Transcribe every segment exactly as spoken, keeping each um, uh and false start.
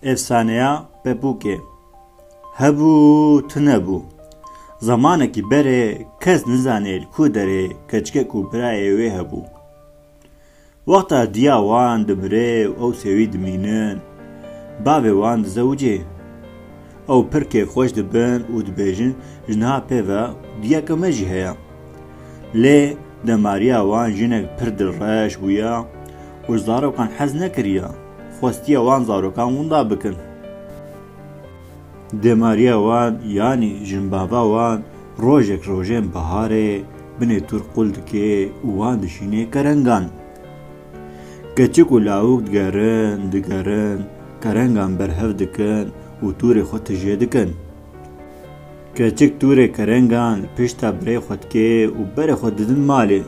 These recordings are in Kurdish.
Efsaneya pepûkê. Hebû, tune bû. Zemanekî berê kes nizanê li ku derê keçikek û birayê wê hebû. Wexta diya wan dimire û ew sêwî dimînin, bavê wan dizewicê. Ew pir kêfxweş dibin û dibêjin, ji niha pê ve diyeke me jî heye. Lê demariya wan jinek pir dilreş bûya û ji zarokan hez nekiriya, xwestiya wan zarokan winda bikin. Demariya wan, yanî jinbava wan, rojek rojên biharê binê tûr qul dike û wan dişînê kerengan. Keçik û lawik digerin, digerin, kerengan berhev dikin û tûrê xwe tijê dikin. Keçik tûrê kerengan li pişta birê xwe dike û berê xwe didin malê.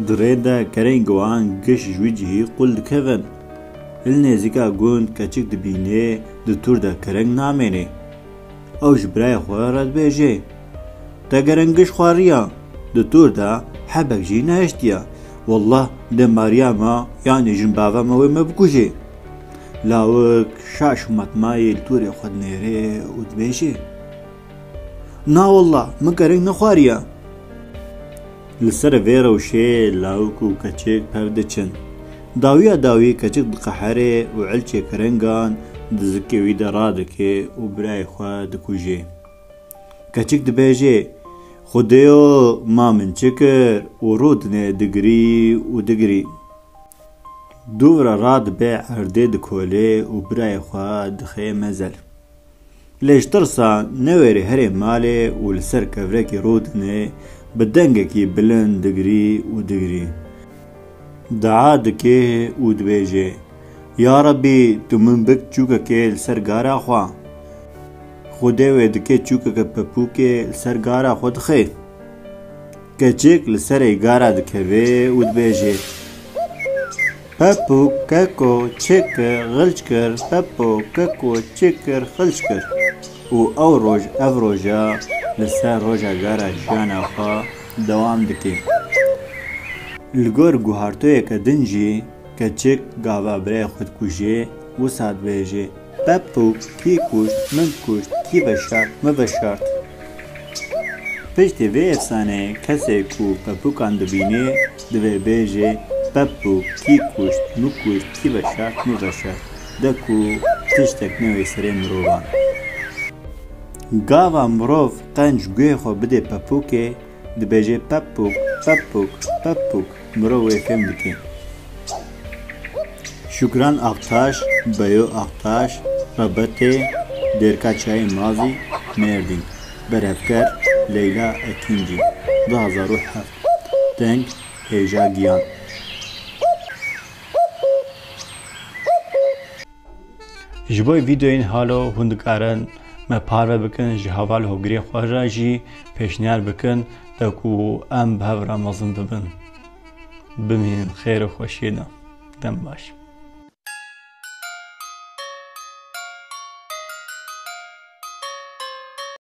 Di rê de kereng wan giş ji wî cihî qul dikevin. Li nêzîka gund keçik dibîne di tûr de kereng namêne. Ew ji birayê xwe re dibêje, Te kereng giş xwariya, di tûr de hebek jî nehiştiya. Wallah demariya me yanî jinbava me wê me bikuje. Lawik şaş û matmayî li tûrê xwe dinêre û dibêje, Na wallah, min kereng nexwariya. Li ser vê rewşê lawik û keçik pev diçin. Dawiya dawî keçik diqehere û ilçê kerengan di zikê wî de radike û birayê xwe dikuje. Keçik dibêje, Xwedêyo, ma min çi kir? Û rûdine digirî û digirî. Dûv re radibe erdê dikole û birayê xwe dixe mezel. Lê ji tirsa newêrê herê malê û li ser kevrekî rûdine bi dengekî bilind digirî û digirî. Dua dike û dibêje, Ya Rebî, tu min bik çûkekê li ser gara xwe. Xwedê wê dike çûkeke pepûkê li ser gara xwe dixe. Keçik li serê gara dikeve û dibêje, Pepûk, keko, çi kir, xilç kir, pepûk, keko, çi kir, xilç kir. Û ew roj, ev roja li ser roja gara jiyana xwe dewam dike. Li gor guhartoyeke din jî keçik gava birayê xwe dikuje, wisa dibêje, Pepûk, kî kuşt, min kuşt, kî veşart, min veşart. Piştî vê efsaneyê kesê ku pepûkan dibîne, divê bêje, Pepûk, kî kuşt, min kuşt, kî veşart, min veşart. De ku tiştek newê serê mirovan. Gava mirov qenc guhê xwe bidê pepûkê, dibêje, Pepûk, pepûk, pepûk. Mirov wê fêm dike. Şukran Aktaş, Beyo Aktaş, Rebetê, Dêrka Çayê Mazî, Mêrdîn. Berhevker, Leyla Ekîncî, du hazar û heft. Deng, Hêja Giyan. Ji bo vîdeoyên halo hûn dikarin me parve bikin, ji heval hogirê xwe re jî pêşniyar bikin, de ku em bi hev re mezin bibin. Bimînin xêr û xweşiyê de. Dem baş.